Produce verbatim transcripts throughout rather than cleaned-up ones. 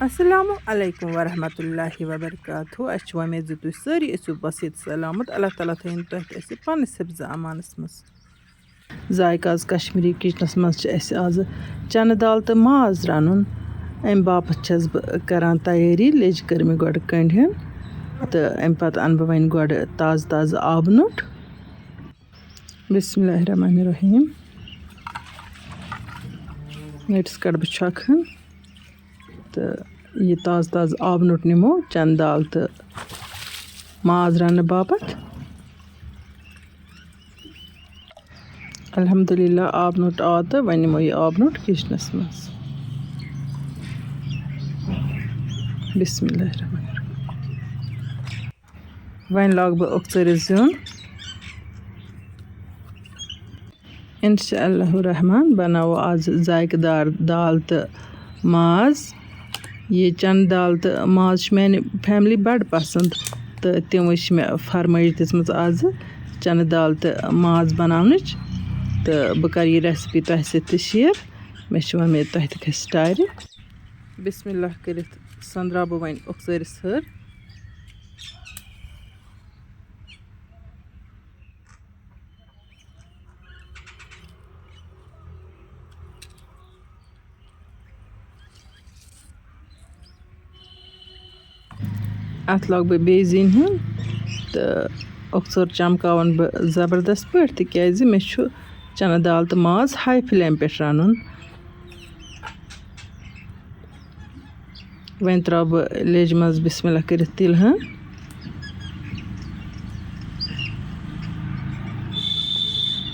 السلام علیکم ورحمۃ اللہ وبرکاتہ۔ اَسہِ چھِ وۄمید زِ تُہۍ سٲری ٲسِو بصیت سلامت۔ اللہ تعالیٰ تھٲیِن تۄہہِ تہِ اَسہِ پنٛنِس حفظ امانَس منٛز۔ ذایقہ آز کشمیٖری کچنَس منٛز چھِ اَسہِ آز چَنہٕ دال تہٕ ماز رَنُن۔ اَمہِ باپَتھ چھَس بہٕ کَران تیٲری۔ لیٚجہِ کٔر مےٚ گۄڈٕ کٔنٛڈۍ ہن تہٕ اَمہِ پَتہٕ اَنہٕ بہٕ وۄنۍ گۄڈٕ تازٕ تازٕ آبہٕ نوٚٹ۔ بسم اللہ الرحمن الرحیم۔ نٔٹِس کَڑٕ بہٕ چھۄکھ ہن۔ تہٕ یہِ تازٕ تازٕ آبہٕ نوٚٹ نِمو چَنہٕ دال تہٕ ماز رَننہٕ باپَتھ۔ الحمدللہ، آبہٕ نوٚٹ آو تہٕ وۄنۍ نِمو یہِ آبہٕ نوٚٹ کِچنَس منٛز۔ بسم اللہ الرحمن الرحیم۔ وۄنۍ لاگہٕ بہٕ اوٚکژٲرِس زیُن۔ انشاء اللہ الرحمن بناوو آز ذائقہ دار دال تہٕ ماز۔ یہِ چَنہٕ دال تہٕ ماز چھِ میٛانہِ فیملی بَڑٕ پَسنٛد، تہٕ تِمَے چھِ مےٚ فرمٲیِش دِژمٕژ آزٕ چَنہٕ دال تہٕ ماز بَناونٕچ۔ تہٕ بہٕ کَرٕ یہِ ریسپی تۄہہِ سۭتۍ تہِ شِیَر۔ مےٚ چھِ وۄمید تۄہہِ تہِ کھَسہِ ٹارِ۔ بسم اللہ کٔرِتھ سۄنٛدراو بہٕ وۄنۍ اوٚکژٲرِس ہٕر۔ اَتھ لاگہٕ بہٕ بیٚیہِ زِنۍ ہُنٛد تہٕ اوٚکژور چمکاوَن بہٕ زبردست پٲٹھۍ، تِکیٛازِ مےٚ چھُ چَنہٕ دال تہٕ ماز ہاے فٕلیم پٮ۪ٹھ رَنُن۔ وۄنۍ ترٛاوٕ بہٕ لیٚجہِ منٛز بسم اللہ کٔرِتھ تِلہٕ ہن۔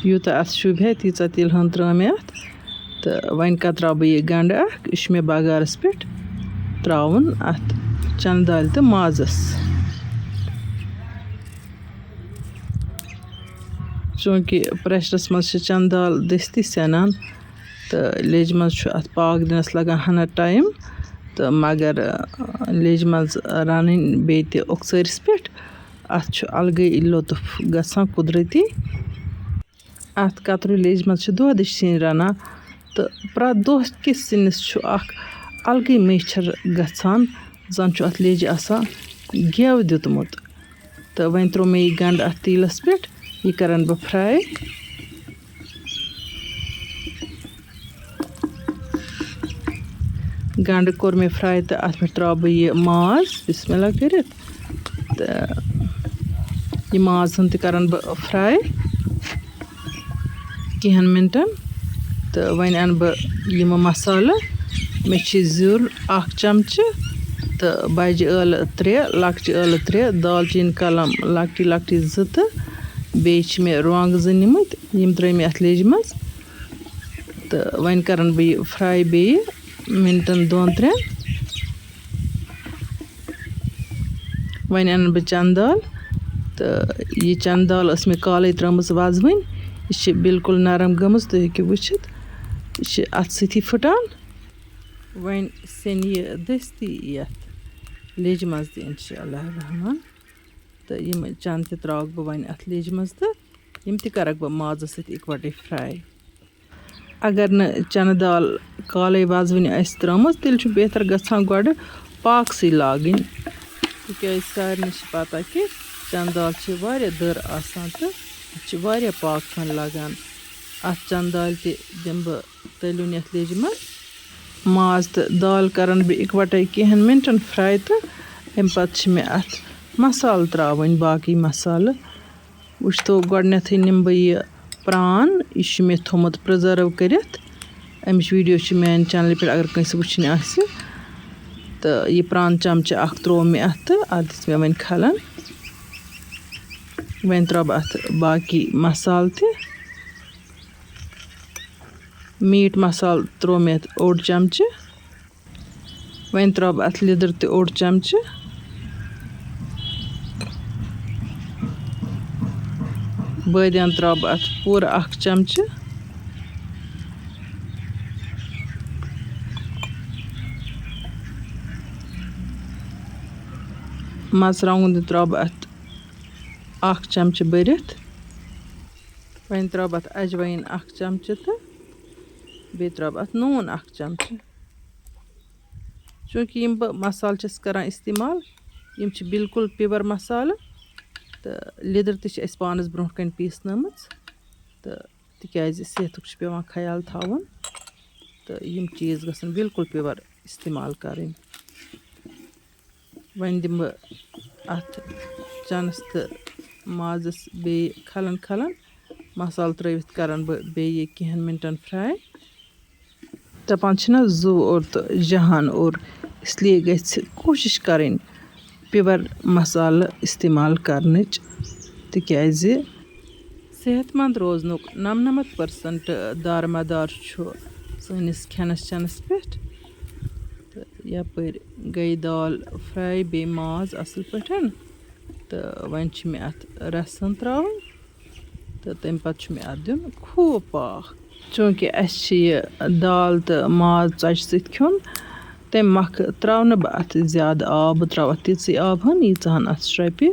یوٗتاہ اَتھ شوٗبہِ ہے، تیٖژاہ تِلہٕ ہن ترٛٲو مےٚ اَتھ۔ تہٕ وۄنۍ کتراوٕ بہٕ یہِ گنٛڈٕ اکھ، یہِ چھُ مےٚ بغارس پٮ۪ٹھ ترٛاوُن اَتھ چنہٕ دالہِ تہٕ مازس۔ چوٗنٛکہِ پریشرس منٛز چھِ چنہٕ دال دٔستی سٮ۪نان، تہٕ لیٚجہِ منٛز چھُ اَتھ پاکھ دِنَس لَگان ہَنا ٹایم، تہٕ مگر، آ، لیٚجہِ منٛز رَنٕنۍ بیٚیہِ تہِ اوٚکژٲرِس پٮ۪ٹھ، اَتھ چھُ الگٕے لطف گژھان قُدرتی۔ اَتھ کَتریو لیٚجہِ منٛز چھِ دۄہدِش سِنۍ رَنان، تہٕ پرٛٮ۪تھ دۄہ کِس سِنِس چھُ اَکھ الگٕے میچھر گژھان، زَن چھُ اَتھ لیٚجہِ آسان گٮ۪و دیُتمُت۔ تہٕ وۄنۍ ترٛوو مےٚ یہِ گنٛڈٕ اَتھ تیٖلَس پٮ۪ٹھ، یہِ کَرَن بہٕ fry۔ گنٛڈٕ کوٚر مےٚ fry تہٕ اَتھ پٮ۪ٹھ ترٛاوٕ بہٕ یہِ ماز بسم اللہ کٔرِتھ، تہٕ یہِ ماز ہن تہِ کَرَن بہٕ fry کینٛہَن مِنٹَن۔ تہٕ وۄنۍ اَنہٕ بہٕ یِم مصالہٕ۔ مےٚ چھِ زیُر اَکھ چمچہٕ تہٕ بَجہِ ٲلہٕ ترٛےٚ، لۄکچہِ ٲلہٕ ترٛےٚ، دالچیٖن کَلَم لۄکٹی لۄکٹی زٕ، تہٕ بیٚیہِ چھِ مےٚ رۄنٛگ زٕ نِمٕتۍ، یِم ترٛٲے مےٚ اَتھ لیٚجہِ منٛز۔ تہٕ وۄنۍ کَرَن بہٕ یہِ fry بیٚیہِ مِنٹَن دۄن ترٛٮ۪ن۔ وۄنۍ اَنہٕ بہٕ چَنہٕ دال، تہٕ یہِ چَنہٕ دال ٲس مےٚ کالَے ترٛٲومٕژ وَزوٕنۍ۔ یہِ چھِ بالکل نرم گٔمٕژ، تُہۍ ہیٚکِو وٕچھِتھ، یہِ چھِ اَتھ سۭتی پھٕٹان۔ وۄنۍ سیٚنہِ یہِ دٔستی یَتھ لیٚجہِ منٛز تہِ، اِنشاء اللہ الرحمن۔ تہٕ یِم چَنہٕ تہِ ترٛاوَکھ بہٕ وۄنۍ اَتھ لیٚجہِ منٛز، تہٕ یِم تہِ کَرَکھ بہٕ مازَس سۭتۍ اِکوَٹَے fry۔ اگر نہٕ چَنہٕ دال کالَے وَزوٕنۍ آسہِ ترٛٲومٕژ، تیٚلہِ چھُ بہتر گژھان گۄڈٕ پاکسٕے لاگٕنۍ، تِکیٛازِ سارنٕے چھِ پَتہ کہِ چَنہٕ دال چھِ واریاہ دٔر آسان تہٕ اَتھ چھِ واریاہ پاک کھنٛڈ لَگان۔ اَتھ چَنہٕ دالہِ تہِ دِمہٕ بہٕ تٔلیُن یَتھ لیٚجہِ منٛز۔ ماز تہٕ دال کَرَن بہٕ اِکوَٹَے کینٛہَن مِنٹَن fry، تہٕ اَمہِ پَتہٕ چھِ مےٚ اَتھ مصالہٕ ترٛاوٕنۍ، باقٕے مصالہٕ۔ وٕچھتو، گۄڈٕنٮ۪تھٕے نِمہٕ بہٕ یہِ پرٛان، یہِ چھُ مےٚ تھوٚمُت preserve کٔرِتھ۔ اَمِچ video چھِ میٛانہِ channelہِ پٮ۪ٹھ، اگر کٲنٛسہِ وٕچھِنۍ آسہِ۔ تہٕ یہِ پرٛان چمچہٕ اَکھ ترٛوو مےٚ اَتھ، تہٕ اَتھ دِژ مےٚ وۄنۍ کھَلَن۔ وۄنۍ ترٛاوٕ بہٕ اَتھ باقٕے مصالہٕ تہِ۔ میٖٹ مصالہٕ ترٛوو مےٚ اَتھ اوٚڑ چمچہٕ۔ وۄنۍ ترٛاوٕ بہٕ اَتھ لیٚدٕر تہِ اوٚڑ چمچہٕ۔ بٲدیان ترٛاوٕ بہٕ اَتھ پوٗرٕ اَکھ چمچہٕ۔ مَرژٕوانٛگُن تہِ ترٛاوٕ بہٕ اَتھ اَکھ چمچہٕ بٔرِتھ۔ وۄنۍ ترٛاوٕ بہٕ اَتھ اَجوایِن اَکھ چمچہٕ تہٕ بیٚیہِ ترٛاوٕ بہٕ اَتھ نوٗن اَکھ چمچہٕ۔ چوٗنٛکہِ یِم بہٕ مصالہٕ چھَس کَران استعمال، یِم چھِ بالکل پیور مصالہٕ، تہٕ لیٚدٕر تہِ چھِ اَسہِ پانَس برونٛٹھ کَنہِ پیٖسنٲمٕژ، تہٕ تِکیٛازِ صحتُک چھُ پٮ۪وان خیال تھاوُن، تہٕ یِم چیٖز گژھن بالکل پیور استعمال کَرٕنۍ۔ وۄنۍ دِمہٕ بہٕ اَتھ چَنَس تہٕ مازَس بیٚیہِ کھَلَن کھَلَن۔ مصالہٕ ترٛٲوِتھ کَرَن بہٕ بیٚیہِ کینٛہَن مِنٹَن fry۔ دَپان چھِنہ، زُو اور تہٕ جہان اور، اس لیے گژھِ کوٗشِش کَرٕنۍ پیور مصالہٕ استعمال کَرنٕچ، تِکیٛازِ صحت مند روزنُک نَمنَمَتھ percent دارمدار چھُ سٲنِس کھٮ۪نَس چٮ۪نَس پٮ۪ٹھ۔ تہٕ یَپٲرۍ گٔے دال fry، بیٚیہِ ماز اَصٕل پٲٹھۍ، تہٕ وۄنۍ چھِ مےٚ اَتھ رَسَن ترٛاوٕنۍ، تہٕ تَمہِ پَتہٕ چھُ مےٚ اَتھ دیُن خوٗب پاکھ۔ چوٗنٛکہِ اَسہِ چھِ یہِ دال تہٕ ماز ژۄچہِ سۭتۍ کھیوٚن، تَمہِ مۄکھٕ ترٛاوٕ نہٕ بہٕ اَتھ زیادٕ آب، بہٕ ترٛاوٕ اَتھ تیٖژٕے آب ہَن، ییٖژاہَن اَتھ شرٛپہِ۔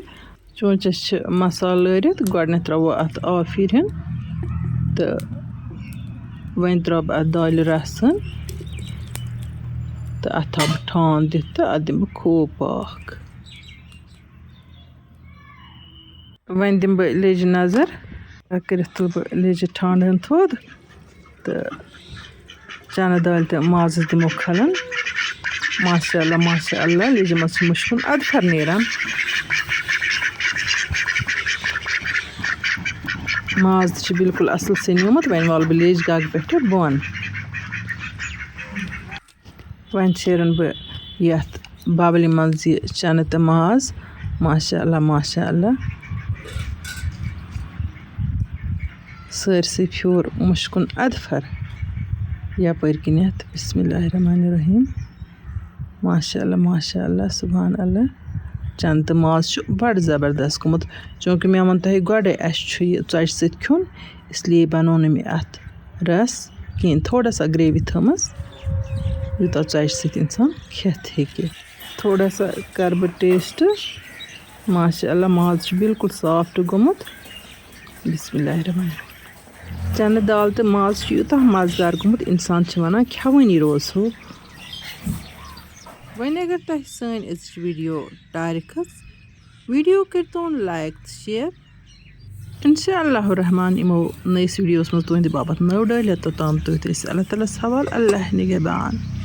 چونٛچَس چھِ مصالہٕ لٲرِتھ، گۄڈٕنٮ۪تھ ترٛاوو اَتھ آب پھِرِن، تہٕ وۄنۍ ترٛاوٕ بہٕ اَتھ دالہِ رَسَن، تہٕ اَتھ تھاوٕ بہٕ ٹھانٛڈ دِتھ، تہٕ اَتھ دِمہٕ بہٕ خوٗب پاکھ۔ وۄنۍ دِمہٕ بہٕ لیٚجہِ نظر، کٔرِتھ تُلہٕ بہٕ لیٚجہِ ٹھانٛڈ ہن تھوٚد، تہٕ چنہٕ دالہِ تہٕ مازَس دِمو کھلَن۔ ماشاء اللہ، ماشاء اللہ، لیٚجہِ منٛز چھُ مُشکُن اَدفر نیران۔ ماز تہِ چھُ بالکل اَصٕل سیٚنیومُت، وۄنۍ والہٕ بہٕ لیٚجہِ گاگہٕ پٮ۪ٹھٕ بۄن۔ وۄنۍ شیرَن بہٕ یَتھ بَولہِ منٛز یہِ چنہٕ تہٕ ماز۔ ماشاء اللہ، ماشاء اللہ۔ سٲرسٕے پھیوٗر مُشکُن اَدفر یَپٲرۍ کِنٮ۪تھ۔ بسم اللہ الرحمن الرحیم۔ ماشاء اللہ، ماشاء اللہ، سبحان اللہ۔ چنہٕ تہٕ ماز چھُ بَڑٕ زبردست گوٚمُت۔ چوٗنٛکہِ مےٚ ووٚن تۄہہِ گۄڈَے، اَسہِ چھُ یہِ ژۄچہِ سۭتۍ کھیوٚن، اس لیے بَنوو نہٕ مےٚ اَتھ رَس کِہیٖنۍ۔ تھوڑا سا گرٛیوی تھٲومٕژ، یوٗتاہ ژۄچہِ سۭتۍ اِنسان کھٮ۪تھ ہیٚکہِ۔ تھوڑا سا کَرٕ بہٕ taste۔ ماشاء اللہ، ماز چھُ بالکل soft گوٚمُت۔ بسم اللہ الرحمن الرحیم۔ چنہٕ دال تہٕ ماز چھُ یوٗتاہ مَزٕدار گوٚمُت، اِنسان چھُ وَنان، کھٮ۪وٲنی روزہو۔ وۄنۍ اگر تۄہہِ سٲنۍ أزِچ video ٹارِ کھٔژ، video کٔرۍتون like تہٕ share۔ انشاء اللہ الرحمن یِمو نٔیِس videoس منٛز تُہنٛدِ باپتھ نٔو ڈٲلۍ۔ توٚتام تُہۍ تہِ ٲسِو اللہ تعالیٰ ہَس حوالہٕ۔ اللہ نگہبان۔